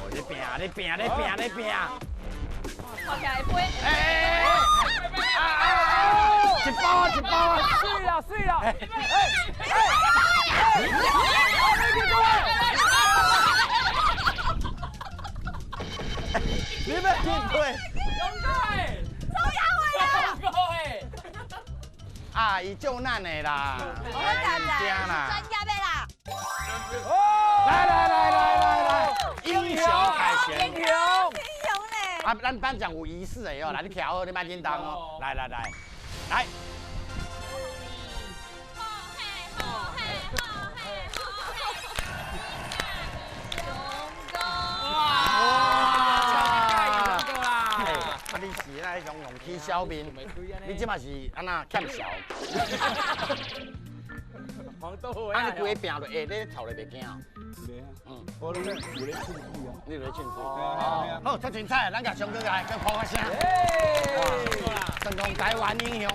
你拼，你拼，你拼，你拼！看起來會飛。哎哎哎！一包啊，一包啊！水啦，水啦！哎哎哎！你欲去退？勇哥哎！抽牙尾啦！勇哥哎！啊，伊救難的啦，我講啦，專業的啦。來來來來來來，英雄凱旋，英雄，英雄嘞！啊，咱頒獎有儀式的哦，來，你徛好，你莫緊張哦，來來來，來。好嘿好嘿好嘿好嘿，勇哥！哇！啊，你是那種用起小面，你這馬是按怎欠潲？黃豆腐啊！你規个拼落，欸，你跳咧袂驚？袂啊。嗯，我攏有咧凊水啊。你有咧凊水？好，出精彩，咱共翔哥來，閣拍個聲。哇！成功台灣英雄。